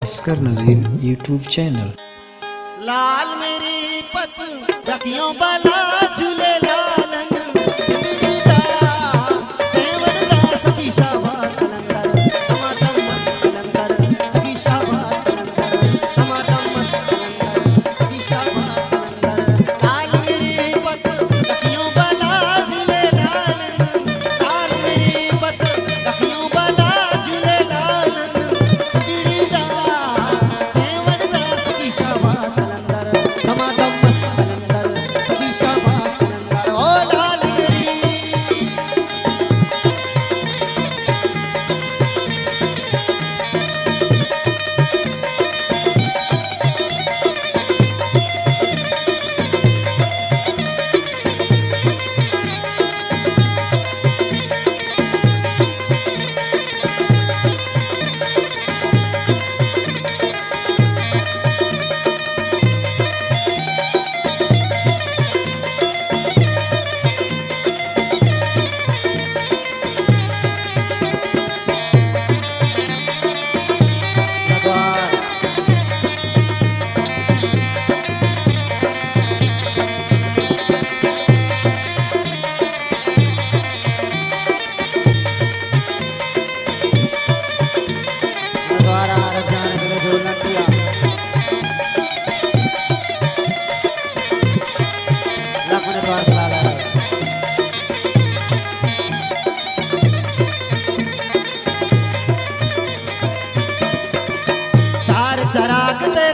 اسکر Nazir YouTube channel. لال میری پت رکھیوں بلا جھولے لالن، سندھی دا سیوڑ دا سخی شاباش قلندر، دمادم مست قلندر، سخی شاباش قلندر، دمادم مست قلندر، سخی شاباش قلندر۔ لال میری پت رکھیوں بلا جھولے لالن، لال میری پت رکھیوں بلا جھولے لالن، سگڑی دا سیوڑ دا سخی شاباش قلندر، دمادم مست قلندر، سخی شاباش قلندر، او لال میری۔ دوبارہ عارف جان بلے ڈھول نہ کیا۔ لکھ منت وار بلا لا۔ چار چراغ تے